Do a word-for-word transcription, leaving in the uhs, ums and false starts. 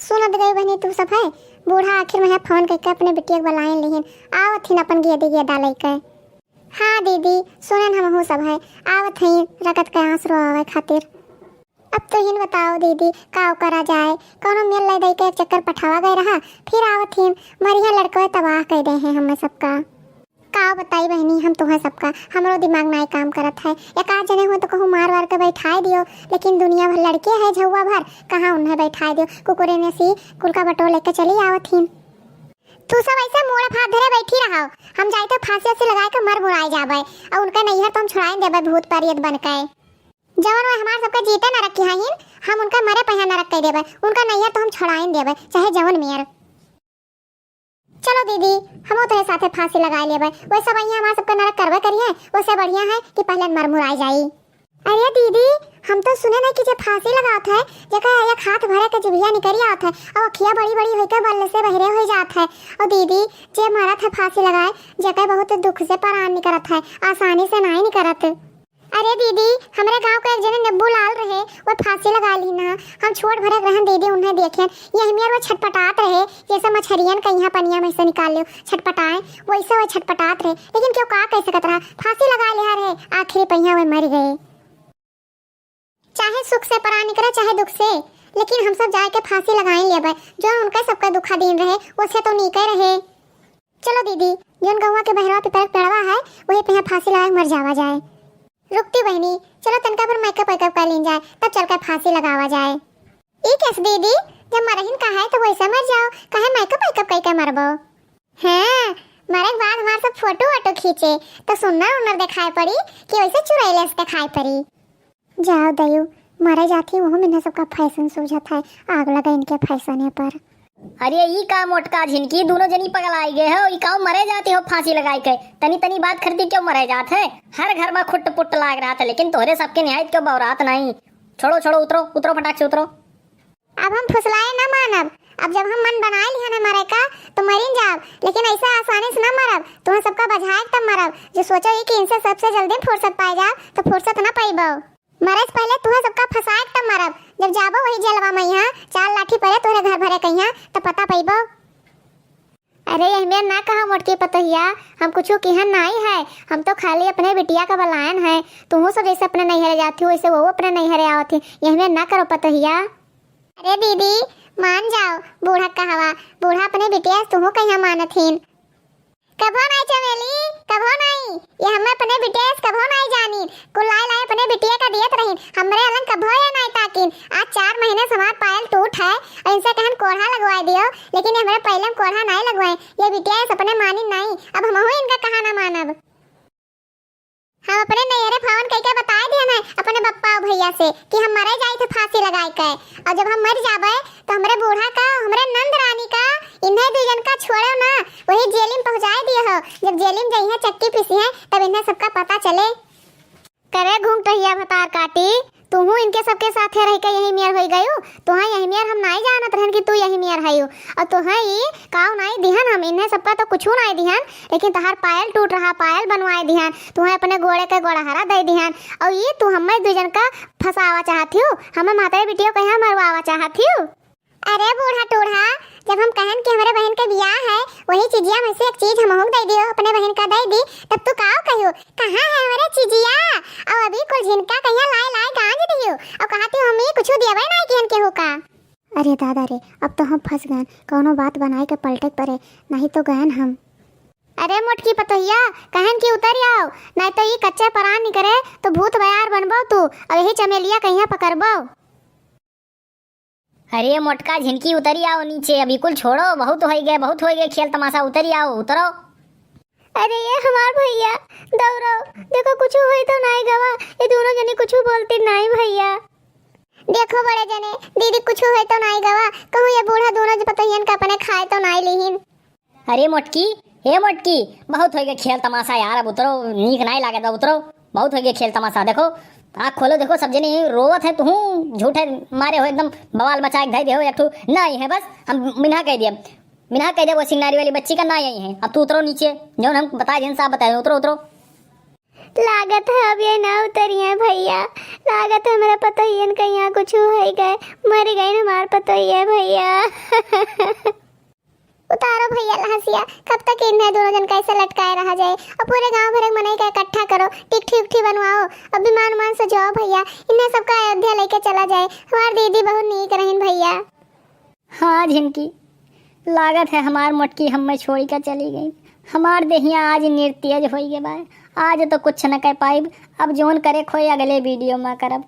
सुनत गई बहिनी तू सब है, बूढ़ा आखिर में है फोन करके अपने बिटिया के बुलाए लिहिन, आवत हिन अपन गेदी गेदा लइके। हाँ दीदी, सुनन हमहू सब है, आवत हई रगत के आंसू रोआवे खातिर। अब तो हिन बताओ दीदी, का करा जाए, कौनो मेल लै दई के एक चक्कर पठावा गए रहा, फिर आवत हिन, मरिया लड़को तबाह कर दे हैं हमें सबका। का बताई बहिनी, हम तुहें सबका, हमरो दिमाग नाई काम करत है। एक आध जने हो तो कहूँ मार वार के बैठाए दियो, लेकिन दुनिया भर लड़के है झौवा भर, कहाँ उन्हें बैठाए दियो? कुकुरे ने सी कुल का बटोर लेके चली आवत हिन। तू सब ऐसे मूड़ हाथ धरे बैठी रहो, हम जाई तो फांसी ऐसे लगाए के मर मुराई जाबे, और उनका नैहर तो हम छुड़ाई देबे भूत प्रेत बन के। जवन वो हमार सबका जीते नरक की हिन, हम उनका मरे पहिया नरक कह देबे, उनका नैहर तो हम छुड़ाई देबे, चाहे जवन मेर। चलो दीदी, हमो तोहे साथे फांसी लगाए लेबै। वैसे भैया हमार सबका नरक करबे करिए, वैसे बढ़िया है कि पहले मर मुराई जाई। अरे दीदी, हम तो सुने नहीं कि जे फांसी लगावत है, जेकर एक हाथ भरे के जिभिया निकरी आवत है, और अखिया बड़ी बड़ी होइके बल्ले से बहरे हो जात है। और दीदी, जे मरत है फांसी लगाए, जेकर बहुत दुख से प्राण निकरत है, आसानी से नहीं निकरत। अरे दीदी, हमरे गांव के एक जने नेब्बू लाल रहे, वो फांसी लगा ली ना। हम छोट भरक रहन दीदी, उन्हें देखेन, यही मेर वो छटपटात रहे, जैसे मछरियन के यहाँ पनिया में से निकाल लो, छटपटाए, वैसे वो छटपटात रहे, लेकिन क्यों का कह सकत रहा, फांसी लगा लिया रहे, आखिरी पहिया वो मर गए। चाहे सुख से परान निकले, चाहे दुख से, लेकिन हम सब जाए के फांसी लगाए लेबे, जो उनके सबके दुखा दिन रहे, वो से तो नीके रहे। चलो दीदी, जौन गौवा के बहरवा पे पेड़-, पेड़वा है, वही पे यहाँ फांसी लगा के मर जावा जाए। रुकती बहिनी, चलो तनका भर makeup वेकअप कर लीन जाए, तब चल के फांसी लगावा जाए। ई कैसे दीदी, जब मरहिन का है तो वैसे मर जाओ, काहे makeup वेकअप कई के मरबो? हैं, मरे के बाद हमार सब फोटो वोटो खींचे, तो सुन्नर उन्नर दिखाई पड़ी कि वैसे चुड़ैले से दिखाई पड़ी? जाओ दयू, मरे जाती, वहू में इन्हें सबका फैशन सूझत है, आग लगे इनके फैशने पर। अरे ई का मोटका झिनकी, दोनों जनी पगलाई गए हो, ई काऊ मरे जाती हो फांसी लगाई के? तनी तनी बात खरती क्यों मरे जात है? हर घर में खुट्ट पुट्ट लाग रहा था, लेकिन तोहरे सबके निहायत क्यों बौरात नहीं। छोड़ो छोड़ो, उतरो उतरो, फटाक से उतरो। अब हम फुसलाए ना मानब। अब जब हम मन बनाए लिहन है मरे का, तो मरिन जाब, लेकिन ऐसे आसानी से ना मरब। तुहें सबका बझाए के तब मरब। जो सोचो ही कि इनसे सबसे जल्दी फुर्सत पाए जाब, तो फुर्सत ना पाइबो। मरे से पहले तुहें सबका फंसाए के तब मरब। जब जाबो वही जेलवा में, यहाँ चार लाठी पड़े तोहरे घर भरे कहिया, तब पता पाइबो। अरे यह मेर ना कहा मोटकी पतोहिया, हम कुछ किहन नाई है, हम तो खाली अपने बिटिया का बलायन है। तुहू सब जैसे अपने नैहरे जाती हो, वैसे वो अपने नैहरे आवत ही। यह मेर ना करो पतोहिया। अरे दीदी, मान जाओ, बूढ़ा कहवा, बूढ़ा अपने बिटिया से तुहू कहिया मानत हीन। कभो नाई चमेली, कभो नाई, ये हमें अपने बिटिया से कभो नाई जानीन। कुल लाई लाई अपने बिटिया का दियत रहीन, हमरे अलंग कभो ये नाई ताकीन। आज चार महीने से हमार पायल टूट है, और इनसे कहन कोढ़ा लगवाए दियो, लेकिन ये हमरे पहले में कोढ़ा नाई लगवाए। ये बिटिया से अपने मानीन नाई, अब हमहू इनका कहा ना मानब। हम अपने नैहरे फोन कइके बताए दिहन है अपने बप्पा और भैया से कि हम मरे जाई थे फांसी लगाए के, और जब हम मर जाबे तो हमरे बूढ़ा का, हमरे नंद रानी का, इन्हें दू जन का छोड़ो ना, वही जेल में पहुंचाए दिए हो। जब जेल में जइहे चक्की पीसी है तब इन्हें सबका पता चले। करे घूंघटहिया भतार काटी, तुहू इनके सबके साथे रह के यही मेर होई गयू। तुहा यही मेर हम नाई जानत रहन कि तू यही मेर हयू। और तुहा ई काव नाई दिहन, हम इन्हें सबका तो कुछू नाई दिहन, लेकिन तहार पायल टूट रहा, पायल बनवाए दिहन, तुहा अपने गोड़े के गोड़हरा दे दिहन। और ये तू हमें दू जन का फंसावा चाहत हियो, हमें मातरे बिटियो कहाँ मरवावा चाहत हियो। अरे बूढ़ा टूढ़ा, जब हम कहन कि हमरे बहन के बियाह है, वही चीजिया में से एक चीज हमहू के दे दियो, अपने बहन का दे दी, तब तू काव कहियो, कहाँ है हमरे चीजिया? और अभी कुल झिनका कहिया लाए लाए गांज दियो, और कहा तू हम ये कुछ देवे ना किहन केहू का। अरे दादा रे, अब तो हम फंस गए, कौनो बात बनाए के पलटे के परे, नहीं तो गए हम। अरे मोटकी पतोहिया, कहन की उतर आओ, नहीं तो ये कच्चे परान निकरे तो भूत बयार बनबो तू, और यही चमेलिया कहिया पकड़बो। अरे मोटका झिनकी उतरी आओ नीचे, अभी कुल छोड़ो, बहुत होई गए, बहुत होई गए खेल तमाशा, उतरी आओ, उतरो। अरे ये हमार भैया, दौड़ो, देखो कुछ होई तो नाई गवा, ये दोनों जनी कुछ बोलती नाई भैया। देखो बड़े जने, दीदी कुछ होई तो नाई गवा, कहूँ ये बूढ़ा दोनों जो पतोहियन का अपने खाए तो नाई लीहिन। अरे मोटकी, हे मोटकी, बहुत होई गए खेल तमाशा यार, अब उतरो, नीक नाई लागत बा, उतरो, बहुत होई गए खेल तमाशा। देखो, आँख खोलो, देखो सब जने रोवत है, तुहू झूठे मारे हो, एकदम बवाल मचा के धई दे हो। एक ठो ना आई है, बस हम मिनहा कह दिए, मिनहा कह दिए, वो सिंगारी वाली बच्ची का ना आई है। अब तू उतरो नीचे, जौन हम बता देन साहब बताए, उतरो, उतरो। लागत है अब ये ना उतरिए भैया, लागत है हमरा पतोहियन के यहाँ कुछ होइ गए, मरि गइन हमार पतोहिया भैया। उतारो भैया लहसिया, कब तक इन्हें दोनों जन कैसे लटकाए रहा जाए? और पूरे गांव भर के मनई का इकट्ठा करो, टिकठी उकठी बनवाओ, और विमान उमान सजाओ भैया, इन्हें सबका अयोध्या लेके चला जाए, हमार दीदी बहुत नीक रहिन भैया। हाँ झिनकी, लागत है हमार मोटकी हम्मे छोड़ी के चली गई। हमार देहिया आज निर्तेज होइ गए बा, आज तो कुछ न कह पाइब। अब जौन करे खोए अगले वीडियो में करब।